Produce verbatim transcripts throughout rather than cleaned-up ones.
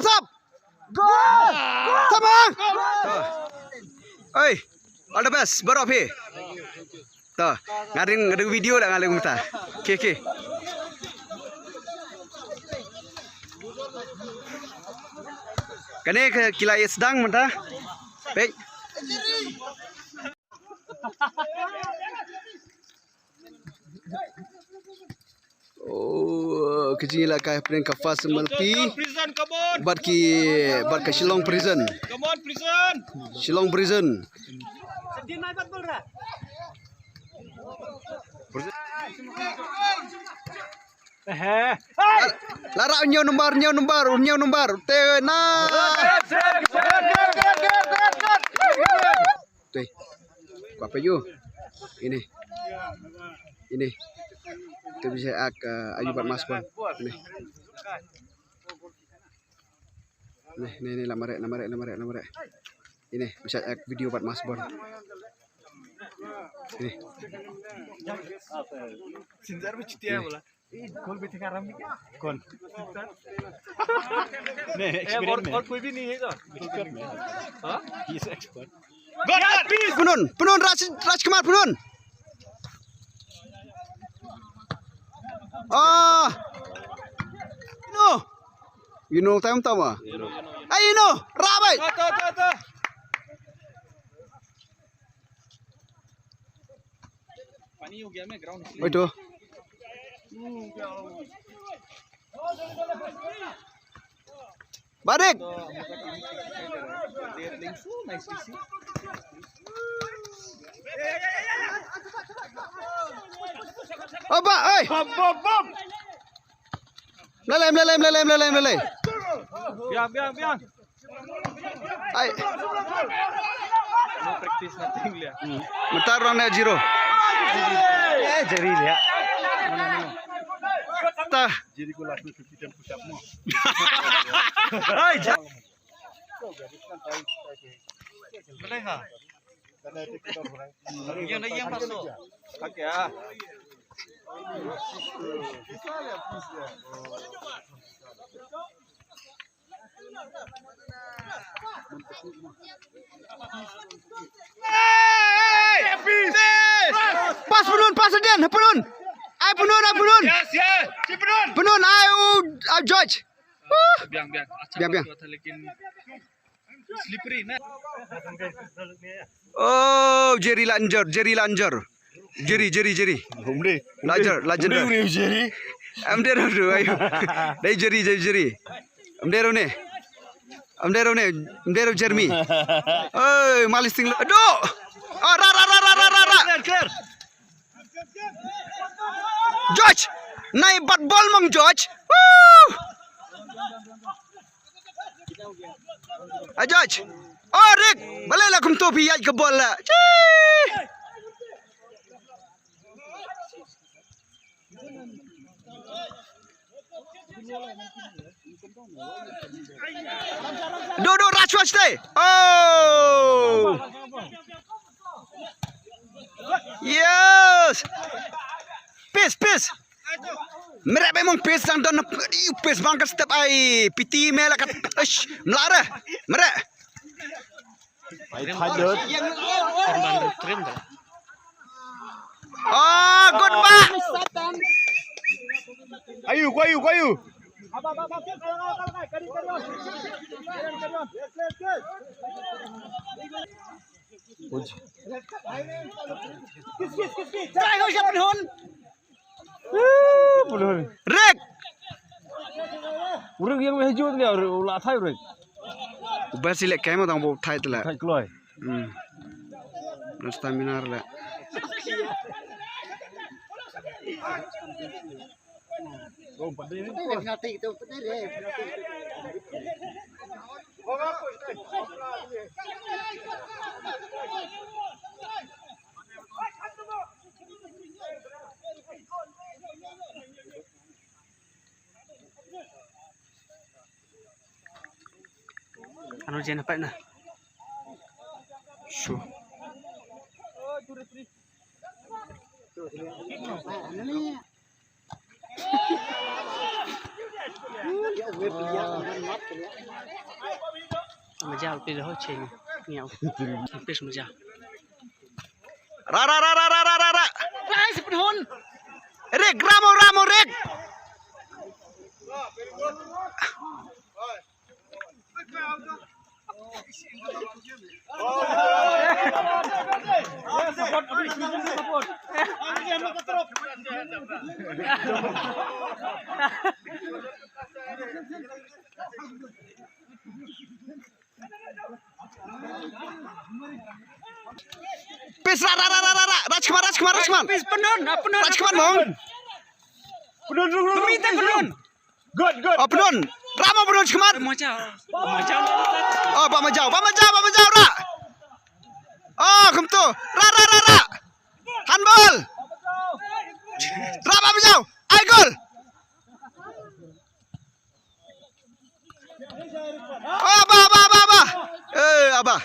Sap. Gol. Samang. Oi. All the best baroh phi. To, nga ring, nga ring video lah, nga ring mynta. Okay, okay. Kane ka ki la ïa sdang mynta. Peit. Oh, ka jingïalehkai hapdeng ka Fast M L P. Come on, prison, come on. Bad ki, bad ka Shillong Prison. Come on, prison. Shillong Prison. Eh, eh. La, la rah ñiew number, ñiew number, ñiew number. Te na. Te. Kwah peit ïa u. Ine. Ine. Te bisa ak, eh, ayu bad maspon. Ine. Ine, ine, ine, la mareh, la mareh, la mareh, la mareh. Ine, bisa ak video bad maspon. Ine. Sinjar bi chutia bola. कौन? नहीं, एक्सपीरियंस में। और कोई भी नहीं है क्या? एक्सपर्ट में। हाँ? ही इज एक्सपर्ट। Yes, please. Punun, punun, Raj, Rajkumar, punun. Ah. No. You know time tama. Ay, you know. Rabai. पानी हो गया मैं ग्राउंड इसलिए। Oi, tu. Barik. They are playing so nicely, see. Oba, oi. Bom, bom, bom. Mlelei, mlelei, mlelei, mlelei, mlelei. Biang, biang, biang. Ai. No practice, nothing liya. Hmm. Mynta rong ne zero. Eh, jari liya. Ta. Jari ko last में fifty ten push up mo. Ai, ja- Boleh ha? Yang dah yang masuk. Okey ah. Pas punun, pas Adian, punun. Ai punun, ai punun. Yes, yes. Si punun. Punun, ai u, ai George. Biang, biang. Biang, biang. Slippery na. Oh, Jerry Langer, Jerry Langer. Jerry, Jerry, Jerry. Langer, Langer. Jerry. Am dero du ayo. Dai Jerry, Jerry, Jerry. Am dero ne. Am dero ne. Am dero Jeremy. Oi, malisting. Aduh. Oh, ra, ra, ra. Clear, clear. George, nai bat bol mong George. Woo! A George. Oh, Rick, balei la kumto phi ïaid ka bol la. Chee! Do, do, Rajwash te. Oh. Yes. Pis, pis. Mere be mong pis dang don pis bang ka step ai piti me la kat. Ish, mlare. Mere. Ai thad dot. Oh, good ba. Ayu, ko ayu, ko ayu. Try ho siap hon. Rek. Urek yang meh jut dia, urek la thai urek. Ubah silek kai mo tang bo thai tela. Thai kloi. Hmm. Stamina la. Ano jen apa na? Sure. Majal pi ho cheng. Ngiau. Pis majal. Ra, ra, ra, ra, ra, ra, ra, ra. Rai si penhun. Rik, Ramo, Ramo, Rik. Pis, ra, ra, ra, ra, ra, ra. Rajkumar, Rajkumar, Rajkumar. Pis penhun, ah, penhun. Rajkumar, mong. Penhun, penhun, penhun. Good, good. Oh, penhun. Ramo penhun, Rajkumar. Majaw. Majaw. Oh, ba majaw, ba majaw, ba majaw, ra. Oh, kumto. Ra, ra, ra, ra. Handball. Ra, ba majaw. Ai gol. Ah, ba, ba, ba, ba. Eh, aba.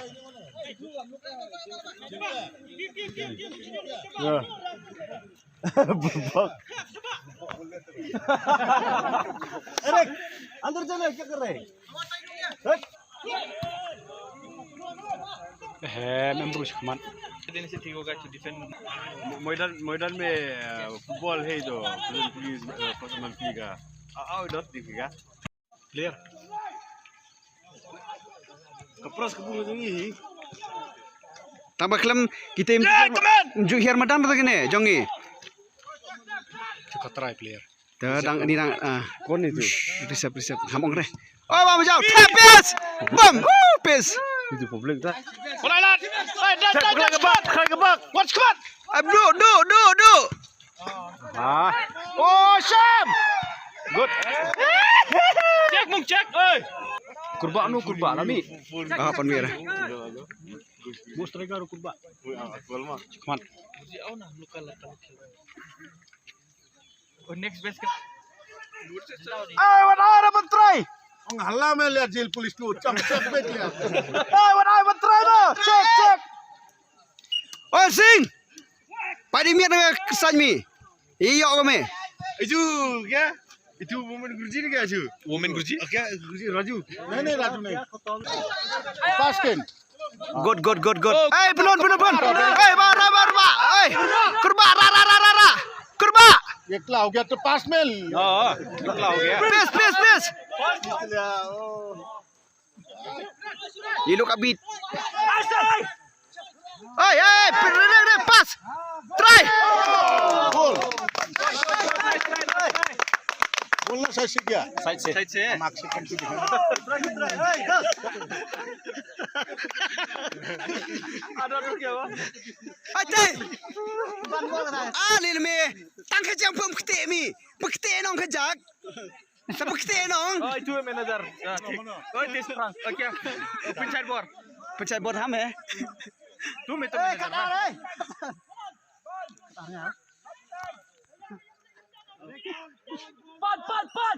Ya. Bak. Eric, andar jane, kya kar rahe? Hut. Eh, member Usman. मैदान, मैदान में, अ, फुटबॉल है तो, पुलिस, अ, फुटबॉल की का। आ, आओ, इधर दिखेगा। Player. Kapras ka bunga jong ngi hi. Tang ba khlem kita im ju hiar madan ta kine jong ngi. Chu ka try player. Ta dang ni dang, ah. Kon itu. Reserve, reserve. Ham ong re. Oh, bam jao. Tap, pes. Bam. Oh, pes. Itu public ta. Walai lat. Hai, dan, dan, dan, squad. Watch squad. Ah, du, du, du, du. Ah. Oh, Sham. Good. Check, mung check. Oi. Kurba nu, kurba lami. Ah, pan mira. Bos striker kurba. Come on. Oh, next best ka. Ai, wan ai, ra ban try. Ong hala me le jil police tu, cham cham bet le. Ai, wan ai, ban try na. Check, check. Oi, Singh. Pai di miat na kesan mi. Iyo kami. Itu kya? Itu women Guruji ni kya, Ju? Women Guruji? Okay, Guruji, Raju. Nahi, nahi, Raju nahi. Pass ken. Good, good, good, good. Hey, penun, penun, penun. Hey, ba, ra, ba, ra, ba. Hey. Kurba, ra, ra, ra, ra, ra. Kurba. Ye kya ho gaya, to pass mein. Oh, kya ho gaya? Pass, pass, pass. Ye log abhi. Hey, hey, re, re, re, pass. Try. Goal. Goal na side se kya? Side se. Side se. Mark se kam se. Ate. Ah, lil me. Tang ka jang pum kte mi. Pum kte nong ka jak. Sa pum kte nong. Oh, itu manager. Ya, thik. Oh, itu seorang. Okay. Panchayat board. Panchayat board ham hai. Tu me tu manager. Pat, pat, pat.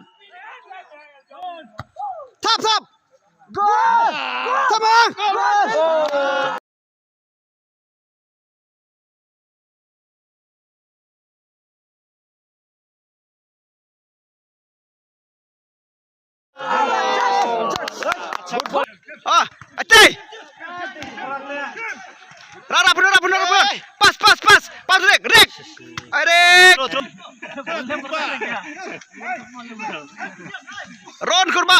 Thap, thap. Gol! Thap, ah! Gol! Ah, atei. Ra, ra, pun, ra, pun, ra, pun. Pas, pas, pas. Pas, Rick, Rick. Ai, Rick. Ron Kurba.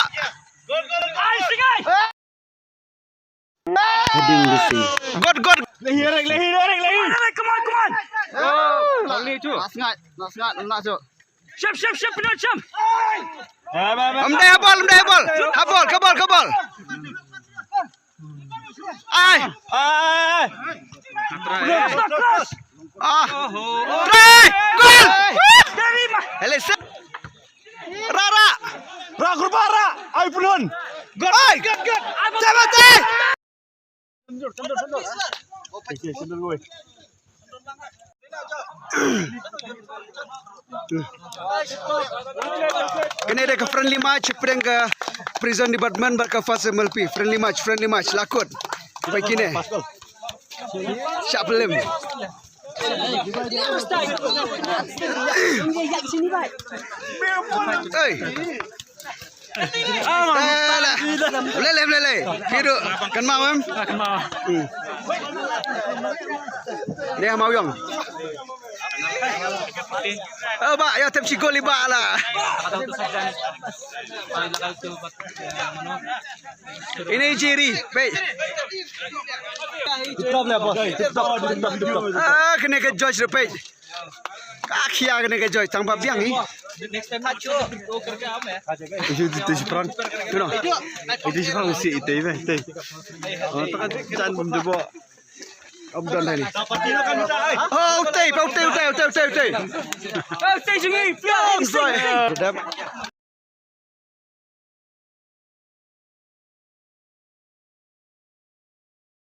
Ai, singai. Heading besi. Good, good. Lehi, Eric, lehi, Eric, lehi. Come on, come on. Oh, only two. Last night, last night, last night. Shep, shep, shep, penalty, shep. Am dei ha bol, am dei ha bol. Ha bol, ka bol, ka bol. Ai. Ai. Cross, cross. Ah. Try! Goal! Dari ma- Hello, sir. Ra, ra. Ra, Kurba, ra. Ai, pulun. Good, good, good. Jabate! Kane dei ka friendly match pyrshang ka Prison Department bad ka First M L P. Friendly match, friendly match. Lakut. Bai kine. Shah film. Hey. Ah, ma. Eh, la. Lele, lele. Hidup. Kan mau em? Ah, kan mau. Hmm. Ni mau yang. Oh, ba, ya tep chigol ba la. Ini jiri, baik. Tip top lah, bos. Tip top, tip top, tip top. Ah, kena ke Josh, baik. Ka khia kane ka Joy tang ba biang i. Next time na chu. Itu itu si Pran. Tu no. Itu si Pran si itu ibe. Itu. Oh, tak kan jan bum debo. Om don hari. Oh, utai, pa utai, utai, utai, utai, utai. Oh, utai jungi. Biang, utai. Dap.